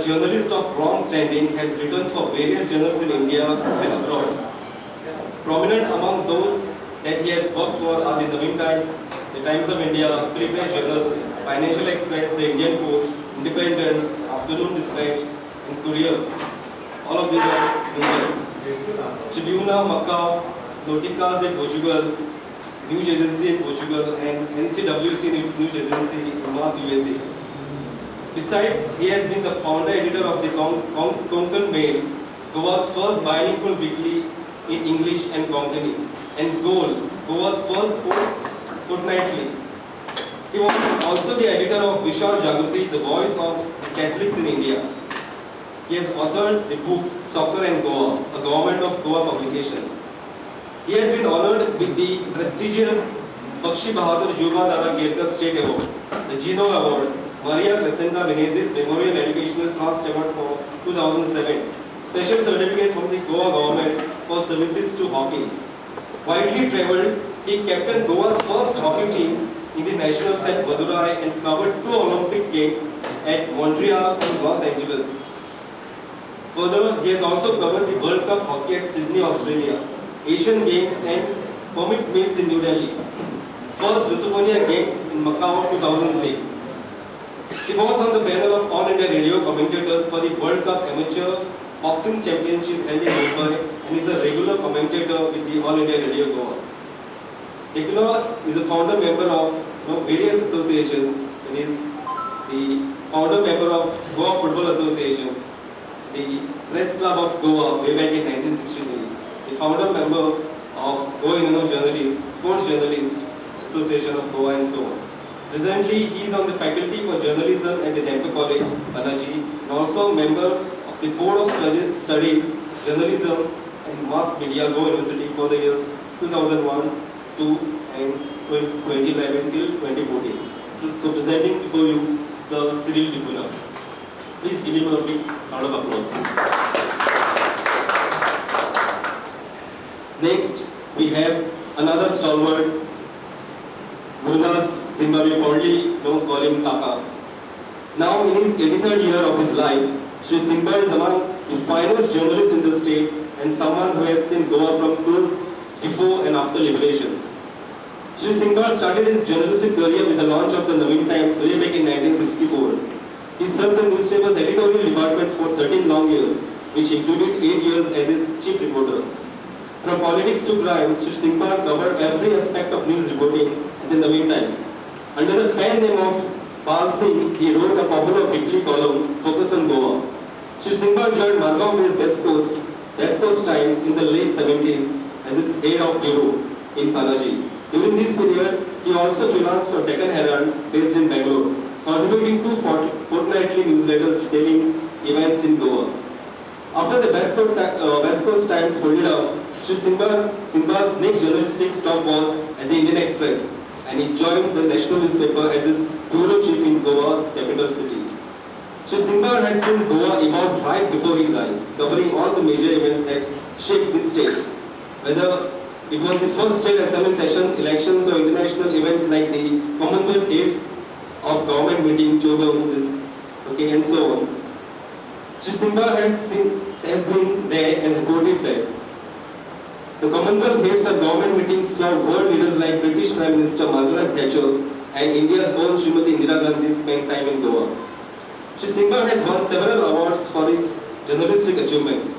journalist of long standing, has written for various journals in India and abroad. Prominent among those that he has worked for are the Navin Times, the Times of India, Free Press Journal, Financial Express, the Indian Post, Independent, Afternoon Dispatch, and Courier. All of these are Mumbai. Tribuna, Macau, Noticas de Portugal, News Agency in Portugal, and NCWC News Agency in Mass, USA. Besides, he has been the founder editor of the Konkan Mail, Goa's first bilingual weekly in English and Konkani, and Goal, Goa's first sports fortnightly. He was also the editor of Vishal Jagruti, the voice of the Catholics in India. He has authored the books Soccer and Goa, a Government of Goa publication. He has been honored with the prestigious Bakshi Bahadur Juba Dada Kerkar State Award, the Gino Award, Maria Crescenta Menezes Memorial Educational Trust Award for 2007, special certificate from the Goa government for services to hockey. Widely travelled, he captained Goa's first hockey team in the Nationals at Madurai and covered 2 Olympic Games at Montreal and Los Angeles. Further, he has also covered the World Cup hockey at Sydney, Australia, Asian Games and Permit Meets in New Delhi, first Lusofonia Games in Macau 2006. He was on the panel of All India Radio commentators for the World Cup Amateur Boxing Championship held in Mumbai and is a regular commentator with the All India Radio Goa. D'Cunha is a founder member of various associations. He is the founder member of Goa Football Association, the Press Club of Goa way back in 1963, the founder member of Goa Union of Journalists, Sports Journalists Association of Goa, and so on. Presently, he is on the faculty for journalism at the Dempo College, Panaji, and also a member of the Board of Studies, Journalism and Mass Media, Goa University for the years 2001, 2 and 2011 till 2014. So presenting before you, Sir Cyril D'Cunha. Please give him a big round of applause. Next, we have another stalwart, Gurudas Simba. We fondly don't call him Kaka. Now in his 83rd year of his life, Shri Simba is among the finest journalists in the state and someone who has seen Goa from close before and after liberation. Shri Simba started his journalistic career with the launch of the Navin Times way back in 1964. He served the newspaper's editorial department for 13 long years, which included 8 years as its chief reporter. From politics to crime, Shri Simba covered every aspect of news reporting at the Navin Times. Under the pen name of Pal Singh, he wrote a popular weekly column, Focus on Goa. Shri Simba joined Margao-based West Coast Times in the late 70s as its head of bureau in Panaji. During this period, he also freelanced for Deccan Herald based in Bangalore, contributing 2 fortnightly newsletters detailing events in Goa. After the West Coast Times folded up, Shri Simba's next journalistic stop was at the Indian Express, and he joined the national newspaper as its bureau chief in Goa's capital city. Shri Simba has seen Goa evolve right before his eyes, covering all the major events that shaped this state. Whether it was the first state assembly session, elections, or international events like the Commonwealth Heads of Government meeting, Chogam, okay, and so on. Shri Simba has been there and reported there. The Commonwealth Heads of Government meetings saw world leaders like British Prime Minister Margaret Thatcher and India's own Srimati Indira Gandhi spend time in Goa. Shri Simba has won several awards for his journalistic achievements.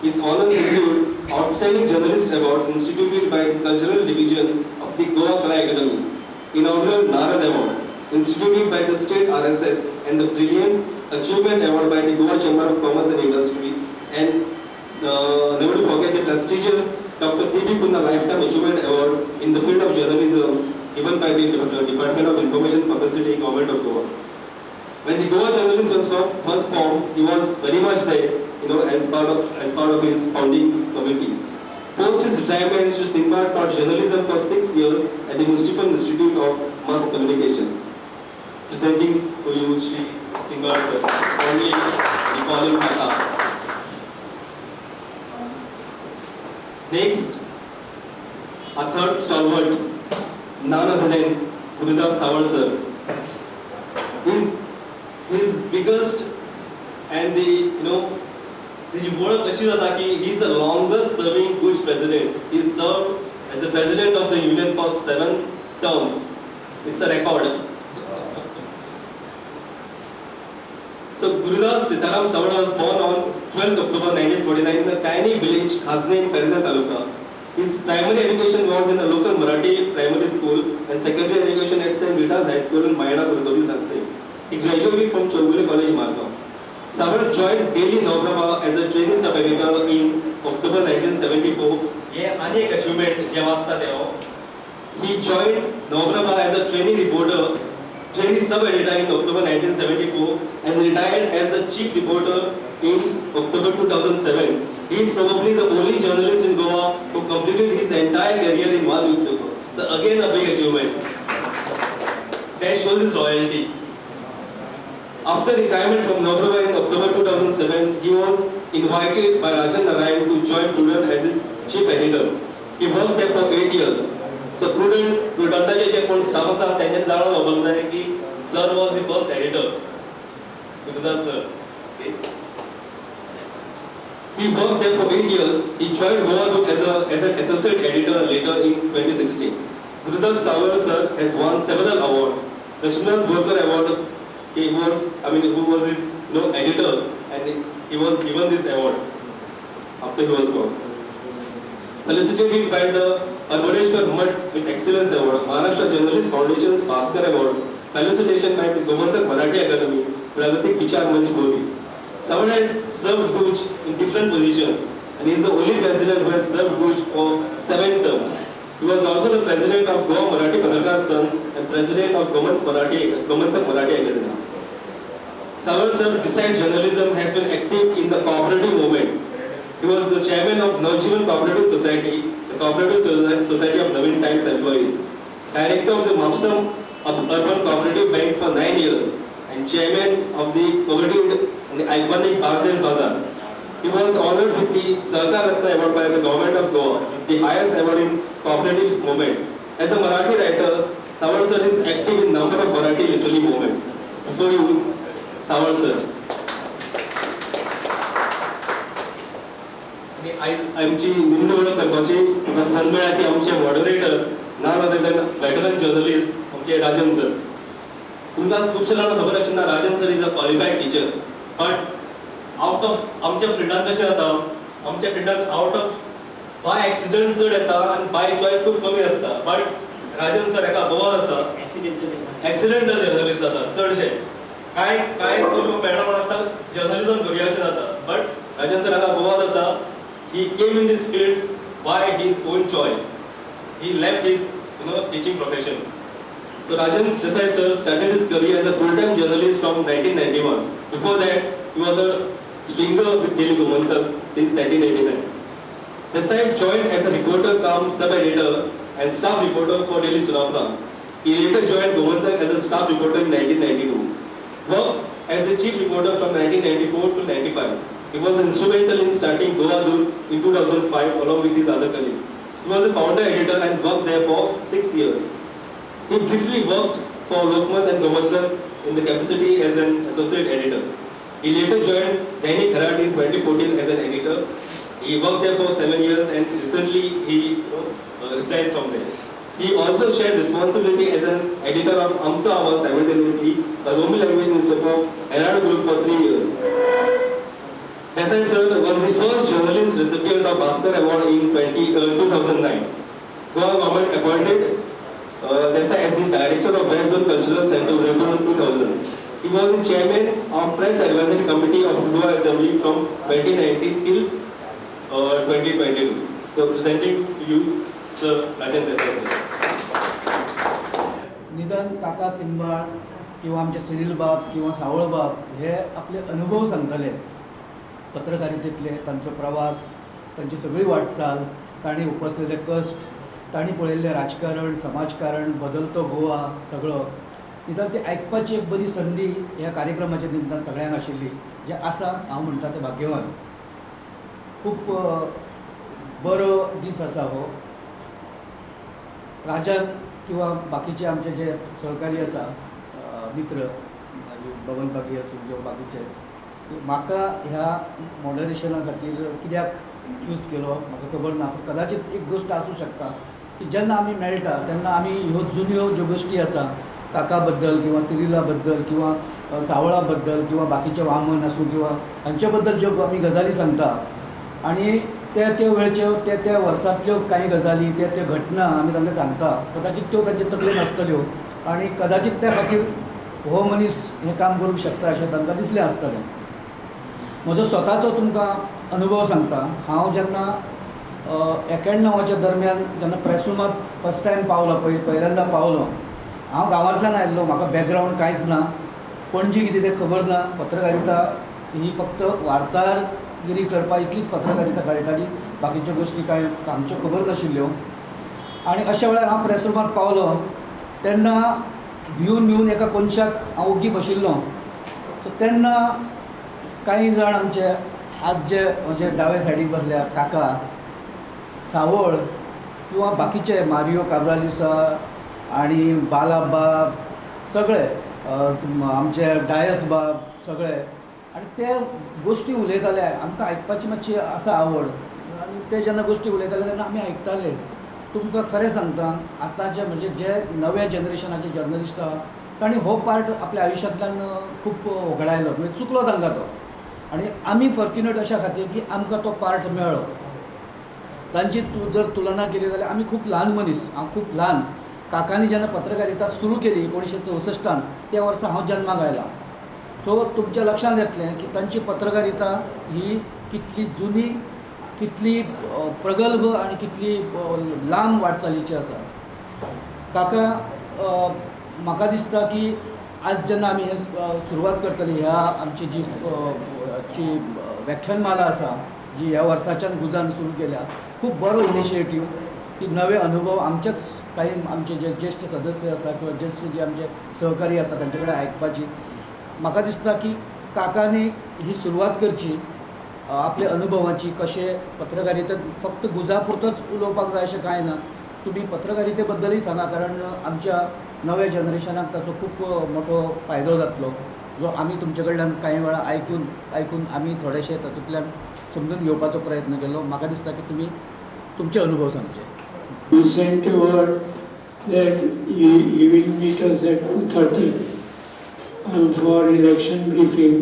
His honors include Outstanding Journalist Award instituted by the Cultural Division of the Goa Kala Academy, inaugural Narad Award instituted by the State RSS, and the Brilliant Achievement Award by the Goa Chamber of Commerce and Industry, and never to forget the prestigious Dr. T.B. Cunha Lifetime Achievement Award in the field of journalism given by the Department of Information Publicity, Government of Goa. When the Goa Journalist was first formed, he was very much there, as part of his founding committee. Post his retirement, Shri Simba taught journalism for 6 years at the Mustafa Institute of Mass Communication. Presenting for you, Shri Simba sir, only we call him Kaka. Next, a third stalwart, none other than Gurudas Sawant sir. His biggest And the तेजी वळख अशी जाता की he is the longest serving GUJ president. He serve as the president of the union for 7 terms. It's a record. So Gurudas Sitaram Sawada was born on 12th October 1949 in a tiny village Khasne in Perna Taluka. His primary education was in a local Marathi primary school and secondary education at St. Rita's High School in Mayana, Kurkoli, Saxe. He graduated from Chowgule College, Margao. Sawad joined Daily Navprabha as a trainee sub-editor in October 1974. हे आनी एक achievement जे वाचता ते हो. He joined Navprabha as a trainee reporter, trainee sub-editor in October 1974 and retired as the chief reporter in October 2007. He is probably the only journalist in Goa who completed his entire career in one newspaper. So again a big achievement. That shows his loyalty. After retirement from Navprabha in October 2007, he was invited by Rajan Narayan to join Prudent as his chief editor. He worked there for 8 years. So Prudent, Prudentaचे जे कोण staff आसा तेंच्यानी जाणून खबर जाय की sir was the first editor, Gurudas sir. Okay. He worked there for 8 years. He joined Goa Doot as an associate editor later in 2016. Gurudas Sawad sir has won several awards. Lakshminath Borkar Award. He was, I mean, who was his editor, and he was given this award after he was gone. Felicitated by the Arvadeshwar Mutt with Excellence Award, Maharashtra Journalist Foundation's Bhaskar Award, felicitation by the Gomantak Marathi Academy, Pragatik Vichar Manch Gori. Sawad has served GUJ in different positions, and he is the only president who has served GUJ for 7 terms. He was also the president of Goa Marathi Patrakar Sangh and president of Gomantak Marathi Academy. Sawad sir, besides journalism, has been active in the cooperative movement. He was the chairman of Navjeevan Cooperative Society, the Cooperative Society of Navin Times employees, director of the Mapsam Urban Cooperative Bank for 9 years, and chairman of the coveted and the iconic Pardes Bazaar. He was honored with the Sarkar Ratna Award by the Government of Goa, the highest award in cooperatives movement. As a Marathi writer, Sawad sir is active in number of Marathi literary movements. Before you, Sawad sir. आनी आयज आमची निमणी वळख करपाची संद मेळ्ळ्या ती आमचे moderator none other than veteran journalist आमचे राजन सर. तुमकां खुबशे जाणांक खबर आशिल्ली Rajan sir is a qualified teacher, but out of आमच्या फिल्डान कशें जाता, आमच्या फिल्डान आउट ऑफ बाय एक्सिडंट चड येता आनी बाय चॉयस खूब कमी आसता. बट राजन सर एका बोवाल आसा, एक्सिडेंटल जर्नलिस्ट जाता चडशे. कांय कांय करूंक मेळना म्हण आसता जर्नलिजम करुया अशें जाता, बट राजन सर हाका बोवाल आसा. He came in this field by his own choice. He left his teaching profession. So Rajan Desai sir started his career as a full-time journalist from 1991. Before that, he was a stringer with Daily Gomantak since 1989. Desai joined as a reporter cum sub-editor and staff reporter for Daily Sunaparant. He later joined Gomantak as a staff reporter in 1992. Worked as a chief reporter from 1994 to 95. He was instrumental in starting Goa Doot in 2005 along with his other colleagues. He was a founder editor and worked there for 6 years. He briefly worked for Lokmat and Gomantak in the capacity as an associate editor. He later joined Dainik Herald in 2014 as an editor. He worked there for 7 years and recently he resigned from there. He also shared responsibility as an editor of Amcha Awaaz simultaneously, the Romi language newspaper of Herald Group for 3 years. Desai sir was the first journalist recipient of Bhaskar Award in 2009. Goa government appointed Desai as the director of West Zone Cultural Center, Udaipur in 2000. He was the chairman of Press Advisory Committee of Goa Assembly from 2019 till 2022. So presenting to you, Sir Rajan Desai sir. निदान काका सिंगबाळ किंवा आमचे सिरील बाब किंवा सावळ बाब हे आपले अनुभव सांगतले पत्रकारितेतले, तांचो प्रवास, तांची सगळी वाटचाल, तांणी उपसलेले कश्ट, तांणी पळयल्लें राजकारण, समाजकारण, बदलतो गोवा सगळो. निदान ती आयकपाची एक बरी संदी ह्या कार्यक्रमाच्या निमतान सगळ्यांक आशिल्ली, जे आसा हांव म्हणटा तें भाग्यवान. खूब बरो दीस आसा हो. राजान किंवा बाकीचे आमचे जे सहकारी आसा मित्र, मागीर बबन बागी आसूं किंवा बाकीचे, म्हाका ह्या मॉडरेशना खातीर कित्याक चूज केलो म्हाका खबर ना. कदाचित एक गोश्ट आसूं शकता की जेन्ना आमी मेळटा तेन्ना आमी ह्यो जुन्यो ज्यो गोश्टी आसा काका बद्दल किंवा सिरिला बद्दल किंवा सावळा बद्दल किंवा बाकीचे वामन आसूं किंवा हांचे बद्दल ज्यो आमी गजाली सांगता आनी त्या त्या वेळच्यो त्या त्या वर्सांतल्यो कांय गजाली त्या त्या घटना आमी तांकां सांगता, कदाचित त्यो तांचे तकलेन आसतल्यो आनी कदाचित त्या खातीर हो मनीस हें काम करूंक शकता अशें तांकां दिसलें आसतलें. म्हजो स्वताचो तुमकां अनुभव सांगता. हांव जेन्ना 91च्या दरम्यान जेन्ना प्रेस रुमांत फर्स्ट टायम पावलो, पहिल्यांदा पावलो, हांव गांवांतल्यान आयिल्लो, म्हाका बॅकग्रावंड कांयच ना, पणजी कितें तें खबर ना, पत्रकारिता ही फक्त वार्ताहरगिरी करपा इतलीच पत्रकारिता कळटाली, बाकीच्यो गोश्टी कांय आमच्यो खबर नाशिल्ल्यो. आनी अशा वेळार हांव प्रेस रुमांत पावलो तेन्ना भिवन भिवन एका कोनशाक हांव ओगी बशिल्लो. सो तेन्ना कांय जाण आमचे आज जे म्हजे डावे सायडीक बसल्या काका सावळ किंवा बाकीचे मारियो काब्रालिसा आनी बालाबाब सगळे आमचे डायस बाब सगळे, आनी ते गोश्टी उलयताले, आमकां आयकपाची मातशी आसा आवड, आनी ते जेन्ना गोश्टी उलयताले तेन्ना आमी आयकताले. तुमकां खरें सांगता, आतांचे म्हणजे जे नव्या जनरेशनाचे जर्नलिस्ट आहा तांणी हो पार्ट आपल्या आयुश्यांतल्यान खूब होगडायलो, म्हणजे चुकलो तांकां तो. आनी आमी फॉर्च्युनेट अशा खातीर की आमकां तो पार्ट मेळ्ळो. तांची जर तुलना केली जाल्यार आमी खूब ल्हान मनीस, हांव खूब ल्हान. काकांनी जेन्ना पत्रकारिता सुरू केली 1964 त्या वर्सा हांव जन्माक आयला. सो तुमच्या लक्षांत येतलें की तांची पत्रकारिता ही कितली जुनी, कितली प्रगल्भ आनी कितली लांब वाटचालीची आसा. काका म्हाका दिसता की आज जेन्ना आमी हे सुरवात करतली ह्या आमची जी व्याख्यानमाला आसा जी ह्या वर्साच्यान गुजान सुरू केल्या, खूब बरो इनिशिएटीव की नवे अनुभव आमचेच कांय आमचे जे ज्येश्ठ सदस्य आसा किंवा ज्येश्ठ जे आमचे सहकारी आसा तांचे कडेन आयकपाची. म्हाका दिसता की काकांनी ही सुरवात करची आपल्या अनुभवाची, कशें पत्रकारितेत फक्त गुजा पुरतोच उलोवपाक जाय अशें कांय ना, तुमी पत्रकारिते बद्दलूय सांगा, कारण आमच्या नव्या जनरेशनाक ताचो खूब मोठो फायदो जातलो, जो आमी तुमचे कडल्यान कांय वेळा आयकून आयकून आमी थोडेशे तातूंतल्यान समजून घेवपाचो प्रयत्न केलो. म्हाका दिसता की तुमी तुमचे अनुभव सांगचे. You sent a word that you will meet us at 2:30 for election briefing.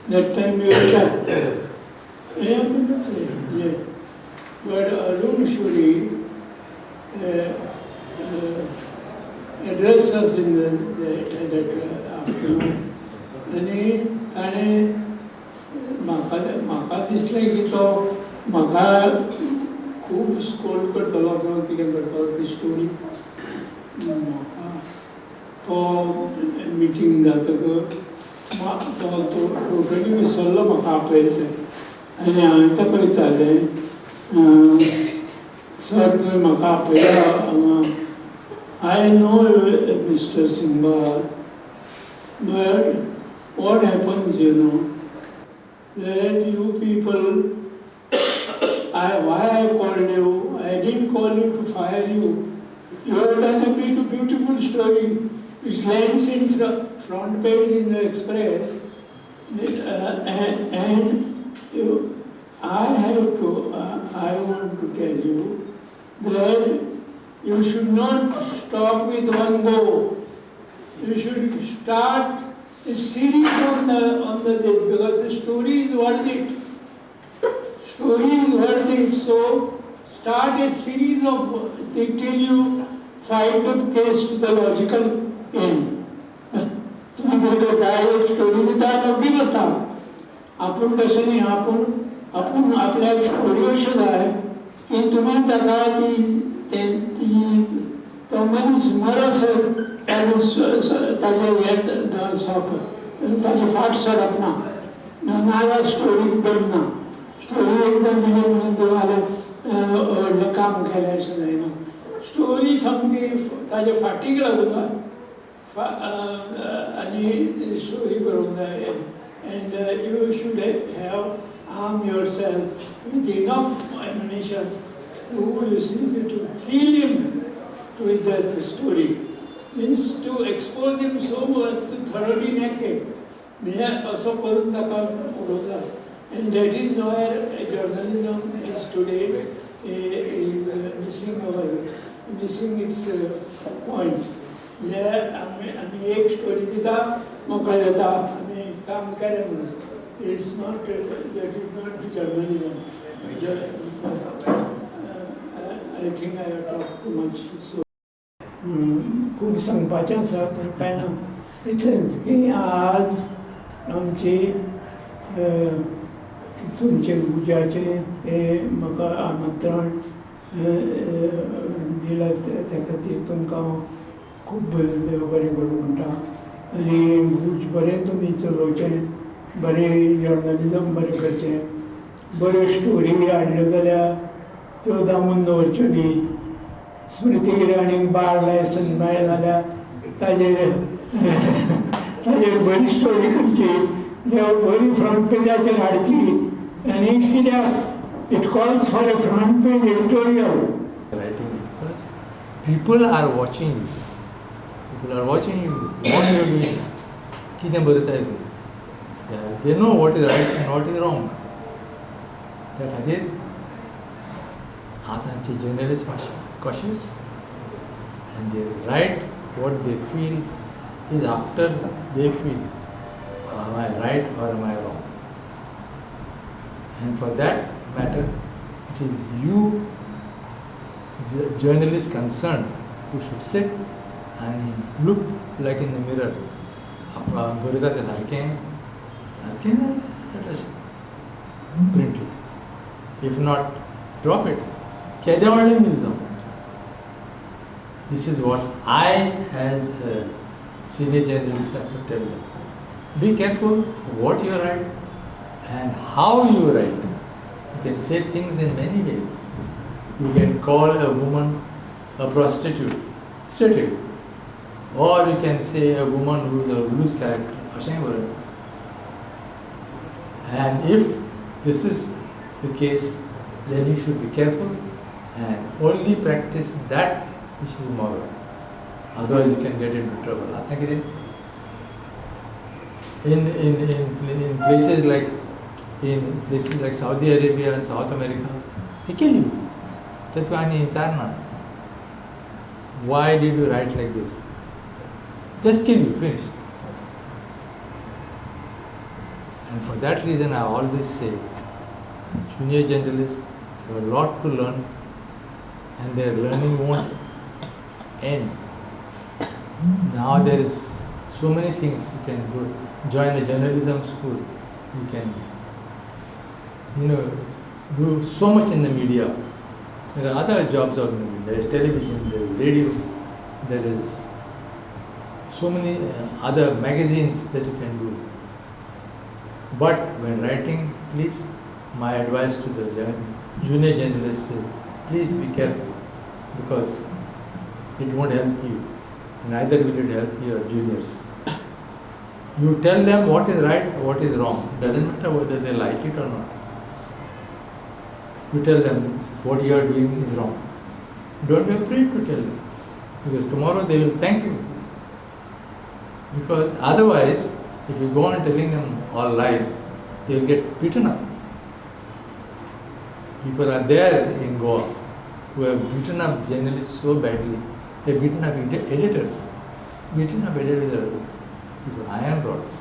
That time you were shocked. I am not saying, yes. But Arun Shourie addressed us in that afternoon. आनी ताणें म्हाका दिसलें की तो म्हाका खूब scold करतलो किंवा कितें करतलो ती स्टोरी. म्हाका तो मिटींग जातकच तो टोटली विसरलो म्हाका आपयलें. आनी हांवें ताका विचारलें, सर तुवें म्हाका आपयला, I know Mister Singbal, but what happens, you know, that you people, why I called you, I didn't call you to fire you. You have done a beautiful story which lands in the front page in the Express, and you, I want to tell you that you should not stop with one go. You should start a series on the this, because the story is worth it. Story is worth it. So start a series of till you fight the case to the logical end. तुम्ही काय एक story दिता नक्की बसता. आपूण तशें न्ही, आपूण आपल्याक स्टोरी अश्यो जाय की तुमी ताका ती तो मनीस मरसर ताजें हें ताजें फाट सरप ना, नाजाल्यार स्टोरी बनना. स्टोरी एकदम दिली म्हणून देवालें व्हडलें काम केलें अशें जायना. स्टोरी सामकी ताजे फाटीक लागूं जाय आनी स्टोरी बरोवंक जाय. And you should have arm yourself with enough ammunition to, you see, to kill him with that story. Means to expose him so much, to thoroughly naked. म्हणजे असो करून ताका उडोवता. And that is where journalism is today is missing its point. म्हणजे आमी आमी एक story दिता, मोकळे जाता, आमी काम केलें म्हणून. It's not, that is not journalism. I think I have talk too much. So खूब सांगपाचें आसा पूण कांय ना, इतलेंच की आज आमची तुमचे उज्याचें हें म्हाका आमंत्रण दिलां त्या खातीर तुमकां हांव खूब देव बरें करूं म्हणटा. आनी गुज बरें तुमी चलोवचें, बरें जर्नलिजम बरें करचें, बऱ्यो स्टोरी हाडल्यो जाल्यार त्यो दामून दवरच्यो न्ही. स्मृती इराणीक बार लायसन्स मेळ्ळें जाल्यार ताजेर ताजेर बरी स्टोरी करची, बरी फ्रंट पेजाचेर हाडची. आनी कित्याक it calls for a front page editorial. Writing because people are watching you. People are watching you, what you are doing, कितें बरयताय तूं. They know what is right and what is wrong. त्या खातीर आतांचे journalist मातशे cautious and they write what they feel is after they feel, am I right or am I wrong? And for that matter, it is you, the journalist concerned, who should sit and look like in the mirror. बरयता तें सारकें सारकें, let us print it. If not, drop it. केदें व्हडलें news जावं. This is what I, as a senior journalist, have to tell them. Be careful what you write and how you write. You can say things in many ways. You can call a woman a prostitute, straight away. Or you can say a woman who is a loose character. And if this is the case, then you should be careful and only practice that which is moral. Otherwise you can get into trouble. In places like Saudi Arabia and South America, they kill you. Why did you write like this? Just kill you, finished. And for that reason I always say, junior journalists have a lot to learn and their learning won't end. Now there is so many things. You can go join a journalism school, you can, do so much in the media. There are other jobs out in the media. There is television, there is radio, there is so many other magazines that you can do. But when writing, please, my advice to the junior journalists is, please be careful, because it won't help you, neither will it help your juniors. You tell them what is right, what is wrong. Doesn't matter whether they like it or not. You tell them what you are doing is wrong. Don't be afraid to tell them, because tomorrow they will thank you. Because otherwise, if you go on telling them all lies, they will get beaten up. People are there in Goa who have beaten up journalists so badly. They have beaten up editors. Beaten up editors with iron rods.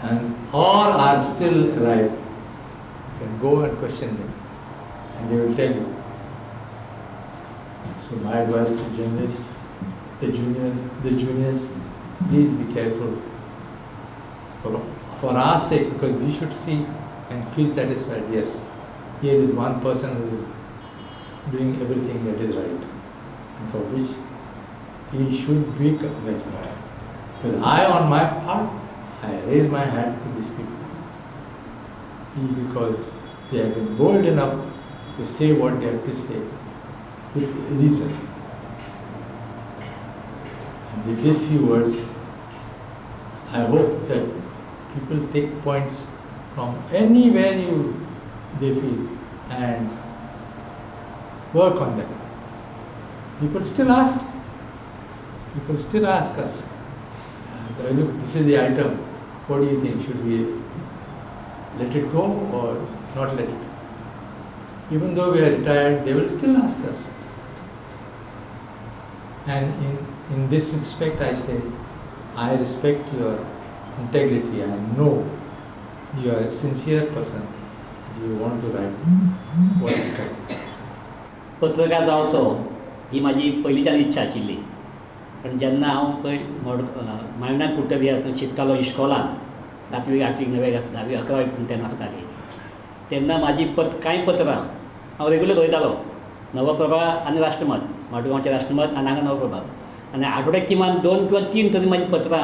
And all are still alive. You can go and question them, and they will tell you. So my advice to journalists, the juniors, please be careful. For our sake, because we should see and feel satisfied, yes, here is one person who is doing everything that is right, and for which he should be congratulated. Because I, on my part, I raise my hand to these people, because they have been bold enough to say what they have to say with reason. And with these few words, I hope that people take points from anywhere they feel and work on them. People still ask. People still ask us, Look, this is the item, what do you think, should we let it go or not let it go? Even though we are retired, they will still ask us. And in this respect, I say, I respect your integrity. I know you are a sincere person. You want to write what is correct. पत्रकार जावचो ही म्हाजी पयलींच्यान इच्छा आशिल्ली. पण जेन्ना हांव पळय मायणा कुर्तोरी शिकतालो इश्कोलान 7वी 8वी 9वी 10वी 11वी तेन्ना आसताली तेन्ना म्हाजी कांय पत्रां हांव रेगुलर बरयतालो. नवप्रभा आनी राष्ट्रमत, मडगांवचें राष्ट्रमत आनी हांगा नवप्रभा, आनी आठवड्याक किमान 2 किंवा 3 तरी म्हाजी पत्रां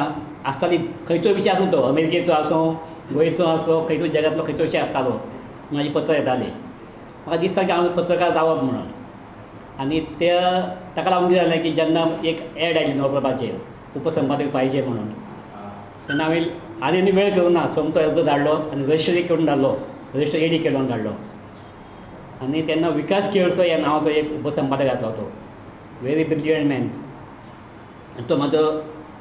आसताली. खंयचो विशय आसूं तो, अमेरिकेचो आसूं, गोंयचो आसूं, खंयचो जगांतलो खंयचो विशय आसतालो, म्हाजी पत्रां येतालीं. म्हाका दिसता की हांव पत्रकार जावप म्हणून. आनी त्या ताका लागून कितें जालें की जेन्ना एक एड आयली नवप्रभाचेर उपसंपादक पाहिजे म्हणून, तेन्ना हांवें आनी आनी वेळ करूं ना, सोमतो अर्ज धाडलो आनी रजिस्टर करून धाडलो, रजिस्टर एडी करून धाडलो. आनी तेन्ना विकास केळकर ह्या नांवाचो एक उपसंपादक आसलो, तो व्हेरी ब्रिलियंट मॅन, तो म्हाजो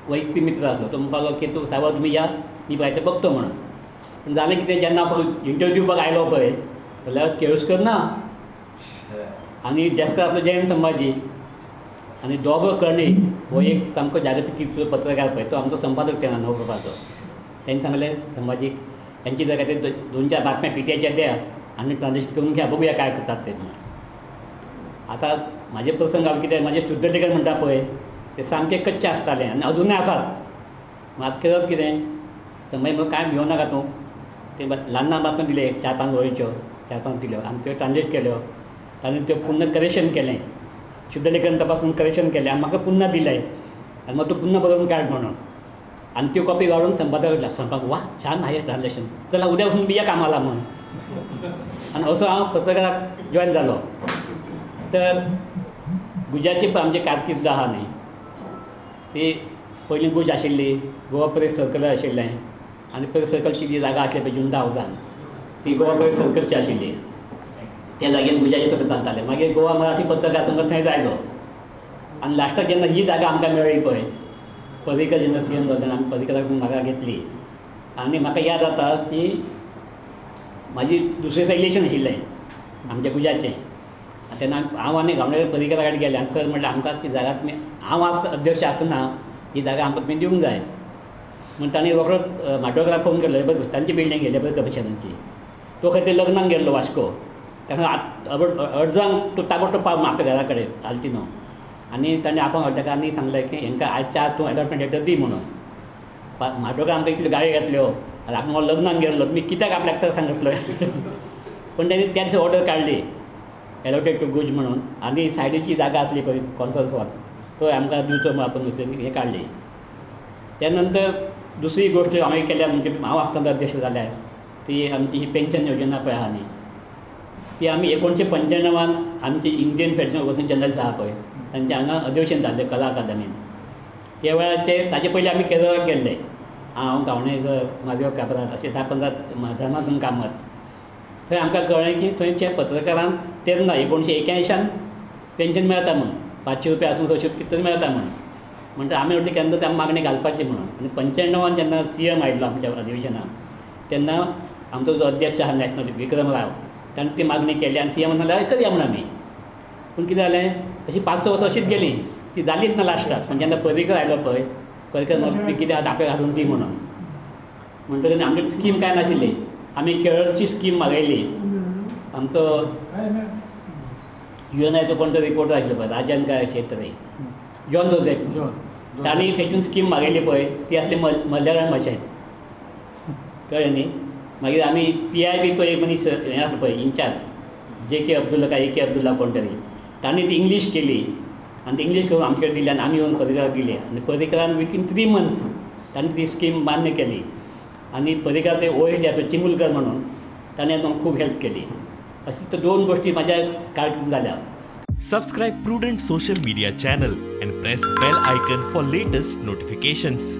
वैयक्तीक मित्र आसलो. तो म्हणपाक लागलो की तूं सायबा तुमी या, मी पळय तें बघतो म्हणून. पूण जालें कितें, जेन्ना इंटरव्यू दिवपाक आयलो पळय जाल्यार केळुस्कर ना, आनी डेस्कार आपलो जयंत संभाजी आनी दोगो कर्णी हो एक सामको जागतीक पत्रकार पळय, तो आमचो संपादक तेन्ना नवप्रभाचो. तेणें सांगलें संभाजी यांची जर काय 2-4 बातम्या पीटीआयच्या द्या आनी ट्रान्सलेशन करून घ्या, बघूया काय करतात ते म्हणून. आतां म्हाजे प्रसंग हांव कितें, म्हाजें शुद्धलेखन म्हणटा पळय ते सामकें कच्चें आसतालें आनी अजुनूय आसात. मात करप कितें, संभाजी म्हणून कांय भिवो नाका तूं, ते ल्हान ल्हान बातम्यो दिले 4-5 वळीच्यो, 4-5 दिल्यो आनी त्यो ट्रान्सलेट केल्यो आनी त्यो पुन्हा करेक्शन केलें, शुद्धलेखन तपासून करेक्शन केलें आनी म्हाका पुन्हा दिलें आनी मग तूं पुन्हा बरोवन काड म्हणून. आनी त्यो कॉपी काडून संपादक संपादक वा छान आहे ट्रान्सलेशन, चला उद्यापासून बी या कामाला म्हणून. आनी असो हांव पत्रकाराक जॉयन जालो. तर गुजाची पण आमची कारकीर्द आहा न्ही, ती पयलीं गुज आशिल्ली, गोवा प्रेस सर्कल आशिल्लें आनी प्रेस सर्कलची जी जागा आसली पळय जुंदा हावजान, ती गोवा प्रेस सर्कलची आशिल्ली. त्या जागेन गुजाचे सगळें चलतालें. मागीर गोवा मराठी पत्रकार संघ थंय आयलो आनी लास्टाक जेन्ना ही जागा आमकां मेळ्ळी पळय, पर्रीकर जेन्ना सी एम जालो तेन्ना आमी पर्रीकराक म्हाका घेतली. आनी म्हाका याद जाता की म्हाजी दुसरे दिसा इलेक्शन आशिल्लें आमच्या गुजाचें, तेन्ना हांव आनी गांवडे पर्रीकरा कडेन गेले आनी सर म्हटलें आमकां ती जागा तुमी, हांव अध्यक्ष आसतना ही जागा आमकां तुमी दिवंक जाय म्हण. तांणी रोखडो म्हाड्डोळकराक फोन केलो, लेबर तांची बिल्डींग लेबर कमिशनाची, तो खंय ते लग्नाक गेल्लो वास्को, ताका अर्जांक तो ताबडतोब पाव आपल्या घरा कडेन आल्तिनो. आनी ताणें आपोवन ताका आनी सांगलें की हेंकां आयज 4 तूं एलॉटमेंट लेटर दी म्हणून. म्हाड्डोळकर आमकां इतल्यो गाळी घातल्यो, आपूण लग्नाक गेल्लो तुमी कित्याक आपल्याक तर सांगतलो. पूण ताणें त्या दिसा ऑर्डर काडली एलॉटेड टू गुज म्हणून, आनी सायडीची जागा आसली पळय कॉन्फरन्स हॉल, तो आमकां दिवचो म्हणून आपण दुसऱ्यांनी हें काडली. त्या नंतर दुसरी गोष्ट हांवें केल्या म्हणजे हांव आसतना अध्यक्ष जाल्यार ती आमची ही पेन्शन योजना पळय आहा न्ही, ती आमी 1995 आमची Indian federation of working journalist आहा पळय तांचें हांगा अधिवेशन जाल्लें कला अकादमीन. त्या वेळाचेर ताजे पयलीं आमी केरळाक गेल्ले, हांव गांवणेकर, माधव काब्राल अशे 10-15 धर्मातून कामत. थंय आमकां कळ्ळें की थंयच्या पत्रकारांक तेन्ना 1981 पेन्शन मेळटा म्हूण, 500 रुपया आसूं 600 कितें तरी मेळटा म्हूण. म्हणटा आमी म्हटलें केन्ना ते मागणी घालपाची म्हणून. आनी 95 जेन्ना सी एम आयिल्लो आमच्या अधिवेशनाक तेन्ना आमचो जो अध्यक्ष आहा नॅशनल विक्रम राव, ताणें ती मागणी केली आनी सी एम म्हणल्यार करया म्हूण आमी. पूण कितें जालें, अशी 5-6 वर्सां अशीच गेलीं, ती जालीच ना लास्टाक. पूण जेन्ना पर्रीकर आयलो पळय, पर्रीकर म्हणून कितें आतां आपल्याक हाडून दी म्हणून, म्हणटकीर आमची स्कीम कांय नाशिल्ली. आमी केरळची स्कीम मागयली, आमचो युएनआयचो कोण तो रिपोर्टर आशिल्लो पळय राजन काय क्षेत्री, जॉन जोसेफ, तांणी थंयसून स्कीम मागयली पळय, ती आसली मल्याळम भाशेंत, कळ्ळें न्ही. मागीर आमी पी I बी तो एक मनीस हें आसलो पळय इन्चार्ज, जे के अब्दुल्ला काय ए के अब्दुल्ला कोण तरी, तांणी ती इंग्लीश केली आनी ती इंग्लीश करून आमचे कडेन दिली आनी आमी येवन पर्रीकराक दिली. आनी पर्रीकरान विथीन 3 मंथ्स तांणी ती स्कीम मान्य केली. आनी पर्रीकराचे ओ एस डी आसलो चिमुलकर म्हणून, ताणें आमकां खूब हेल्प केली. अशी तर 2 गोष्टी म्हाज्या कारकिर्दीन जाल्या. Subscribe Prudent social media channel and press bell icon for latest notifications.